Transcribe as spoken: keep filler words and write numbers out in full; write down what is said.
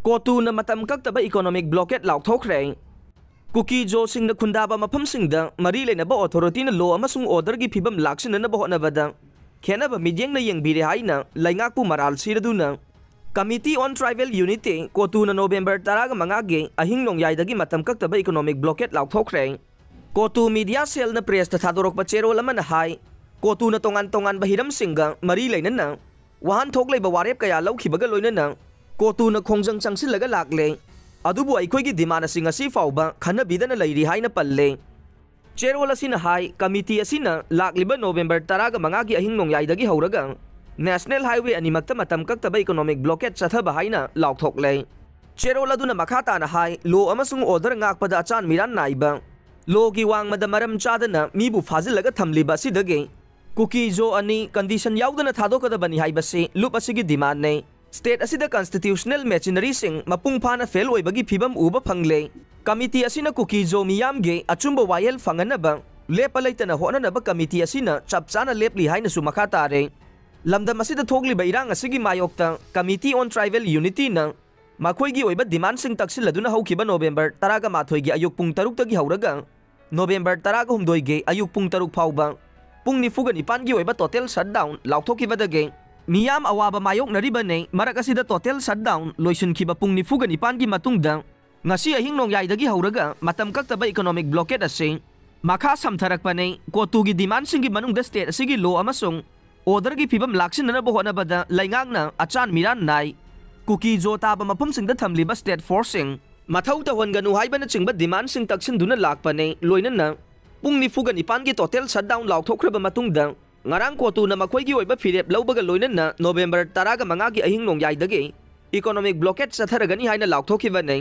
ꯀꯣꯇꯨꯅ ꯃꯇꯝ ꯀꯛꯇꯕ economic blockade ꯂꯥꯎꯊꯣꯛꯈ꯭ꯔꯦ꯫ ꯀꯨꯀꯤ ꯖꯣꯁꯤꯡꯅ ꯈꯨꯟꯗꯥꯕ ꯃꯐꯝꯁꯤꯡꯗ ꯃꯔꯤ ꯂꯩꯅꯕ authorityꯅ law ꯑꯃꯁꯨꯡ orderꯒꯤ ꯐꯤꯕꯝ ꯂꯥꯛꯁꯤꯟꯅꯅꯕ ꯍꯣꯠꯅꯕꯗ ꯈꯦꯠꯅꯕ ꯃꯤꯠꯌꯦꯡꯅ ꯌꯦꯡꯕꯤꯔꯦ ꯍꯥꯏꯅ ꯂꯩꯉꯥꯛꯄꯨ ꯃꯔꯥꯜ ꯁꯤꯔꯗꯨꯅ Committee on Tribal Unity, ꯀꯣꯇꯨꯅ November ꯇꯔꯥꯒ ꯃꯉꯥꯒꯤ ꯑꯍꯤꯡ ꯅꯣꯡꯌꯥꯏꯗꯒꯤ ꯃꯇꯝ ꯀꯛꯇꯕ economic blockade ꯂꯥꯎꯊꯣꯛꯈ꯭ꯔꯦ꯫ ꯀꯣꯇꯨ media cellꯅ pressꯇ ꯊꯥꯗꯣꯔꯛꯄ ꯆꯦꯔꯣꯜ ꯑꯃꯅ ꯍꯥꯏ, ꯀꯣꯇꯨꯅ ꯇꯣꯉꯥꯟ ꯇꯣꯉꯥꯟꯕ ꯍꯤꯔꯝꯁꯤꯡꯒ ꯃꯔꯤ ꯂꯩꯅꯅ ꯋꯥꯍꯟꯊꯣꯛ ꯂꯩꯕ ꯋꯥꯔꯦꯞ ꯀꯌꯥ ꯂꯧꯈꯤꯕꯒ ꯂꯣꯏꯅꯅ ꯀꯣꯇꯨꯅ ꯈꯣꯡꯖꯪ ꯆꯪꯁꯤꯜꯂꯒ ꯂꯥꯛꯂꯦ꯫ ꯑꯗꯨꯕꯨ ꯑꯩꯈꯣꯏꯒꯤ demand ꯑꯁꯤ ꯉꯁꯤ ꯐꯥꯎꯕ ꯈꯟꯅꯕꯤꯗꯅ ꯂꯩꯔꯤ ꯍꯥꯏꯅ ꯄꯜꯂꯦ꯫ ꯆꯦꯔꯣꯜ ꯑꯁꯤꯅ ꯍꯥꯏ, committee ꯑꯁꯤꯅ ꯂꯥꯛꯂꯤꯕ November ꯇꯔꯥꯒ ꯃꯉꯥꯒꯤ ꯑꯍꯤꯡ ꯅꯣꯡꯌꯥꯏꯗꯒꯤ ꯍꯧꯔꯒ National Highway ꯑꯅꯤꯃꯛꯇ ꯃꯇꯝ ꯀꯛꯇꯕ economic blockade ꯆꯠꯊꯕ ꯍꯥꯏꯅ ꯂꯥꯎꯊꯣꯛꯂꯦ꯫ ꯆꯦꯔꯣꯜ ꯑꯗꯨꯅ ꯃꯈꯥ ꯇꯥꯅ ꯍꯥꯏ, law ꯑꯃꯁꯨꯡ order ꯉꯥꯛꯄꯗ ꯑꯆꯥꯟ ꯃꯤꯔꯥꯟ ꯅꯥꯏꯕ, lawꯒꯤ ꯋꯥꯡꯃꯗ ꯃꯔꯝ ꯆꯥꯗꯅ ꯃꯤꯕꯨ ꯐꯥꯖꯤꯜꯂꯒ ꯊꯝꯂꯤꯕ ꯑꯁꯤꯗꯒꯤ ꯀꯨꯀꯤ ꯖꯣ ꯑꯅꯤ condition ꯌꯥꯎꯗꯅ ꯊꯥꯗꯣꯛꯀꯗꯕꯅꯤ ꯍꯥꯏꯕꯁꯤ ꯂꯨꯞ ꯑꯁꯤꯒꯤ demandꯅꯤ꯫ State ꯑꯁꯤꯗ constitutional machineryꯁꯤꯡ ꯃꯄꯨꯡ ꯐꯥꯅ fail ꯑꯣꯏꯕꯒꯤ ꯐꯤꯕꯝ ꯎꯕ ꯐꯪꯂꯦ꯫ Committee ꯑꯁꯤꯅ ꯀꯨꯀꯤ ꯖꯣ ꯃꯤꯌꯥꯝꯒꯤ ꯑꯆꯨꯝꯕ ꯋꯥꯌꯦꯜ ꯐꯪꯍꯟꯅꯕ ꯂꯦꯞꯄ ꯂꯩꯇꯅ ꯍꯣꯠꯅꯅꯕ committee ꯑꯁꯤꯅ ꯆꯞ ꯆꯥꯅ ꯂꯦꯞꯂꯤ ꯍꯥꯏꯅꯁꯨ ꯃꯈꯥ ꯇꯥꯔꯦ꯫ ꯂꯝꯗꯝ ꯑꯁꯤꯗ ꯊꯣꯛꯂꯤꯕ ꯏꯔꯥꯡ ꯑꯁꯤꯒꯤ ꯃꯥꯌꯣꯛꯇ Committee on Tribal Unityꯅ ꯃꯈꯣꯏꯒꯤ ꯑꯣꯏꯕ demandꯁꯤꯡ ꯇꯛꯁꯤꯜꯂꯗꯨꯅ ꯍꯧꯈꯤꯕ November ꯇꯔꯥꯒ ꯃꯥꯊꯣꯏꯒꯤ ꯑꯌꯨꯛ ꯄꯨꯡ ꯇꯔꯨꯛꯇꯒꯤ ꯍꯧꯔꯒ November ꯇꯔꯥꯒ ꯍꯨꯝꯗꯣꯏꯒꯤ ꯑꯌꯨꯛ ꯄꯨꯡ ꯇꯔꯨꯛ ꯐꯥꯎꯕ ꯄꯨꯡ ꯅꯤꯐꯨꯒ ꯅꯤꯄꯥꯟꯒꯤ ꯑꯣꯏꯕ total shutdown ꯂꯥꯎꯊꯣꯛꯈꯤꯕꯗꯒꯤ ꯃꯤꯌꯥꯝ ꯑꯋꯥꯕ ꯃꯥꯌꯣꯛꯅꯔꯤꯕꯅꯤ꯫ ꯃꯔꯛ ꯑꯁꯤꯗ total shutdown ꯂꯣꯏꯁꯤꯟꯈꯤꯕ ꯄꯨꯡ ꯅꯤꯐꯨꯒ ꯅꯤꯄꯥꯟꯒꯤ ꯃꯇꯨꯡꯗ ꯉꯁꯤ ꯑꯍꯤꯡ ꯅꯣꯡꯌꯥꯏꯗꯒꯤ ꯍꯧꯔꯒ ꯃꯇꯝ ꯀꯛꯇꯕ economic blockade ꯑꯁꯤ ꯃꯈꯥ ꯁꯝꯊꯔꯛꯄꯅꯤ꯫ ꯀꯣꯇꯨꯒꯤ demandꯁꯤꯡꯒꯤ ꯃꯅꯨꯡꯗ state ꯑꯁꯤꯒꯤ law ꯑꯃꯁꯨꯡ orderꯒꯤ ꯐꯤꯕꯝ ꯂꯥꯛꯁꯤꯟꯅꯅꯕ ꯍꯣꯠꯅꯕꯗ ꯂꯩꯉꯥꯛꯅ ꯑꯆꯥꯟ ꯃꯤꯔꯥꯟ ꯅꯥꯏ꯫ ꯀꯨꯀꯤ ꯖꯣ ꯇꯥꯕ ꯃꯐꯝꯁꯤꯡꯗ ꯊꯝꯂꯤꯕ state forceꯁꯤꯡ ꯃꯊꯧ ꯇꯧꯍꯟꯒꯅꯨ ꯍꯥꯏꯕꯅꯆꯤꯡꯕ demandꯁꯤꯡ ꯇꯛꯁꯤꯟꯗꯨꯅ ꯂꯥꯛꯄꯅꯤ꯫ ꯂꯣꯏꯅꯅ ꯄꯨꯡ ꯅꯤꯐꯨꯒ ꯅꯤꯄꯥꯟꯒꯤ total shutdown ꯂꯥꯎꯊꯣꯛꯈ꯭ꯔꯕ ꯃꯇꯨꯡꯗ ꯉꯔꯥꯡ ꯀꯣꯇꯨꯅ ꯃꯈꯣꯏꯒꯤ ꯑꯣꯏꯕ ꯐꯤꯔꯦꯞ ꯂꯧꯕꯒ ꯂꯣꯏꯅꯅ November ꯇꯔꯥꯒ ꯃꯉꯥꯒꯤ ꯑꯍꯤꯡ ꯅꯣꯡꯌꯥꯏꯗꯒꯤ economic blockade ꯆꯠꯊꯔꯒꯅꯤ ꯍꯥꯏꯅ ꯂꯥꯎꯊꯣꯛꯈꯤꯕꯅꯤ꯫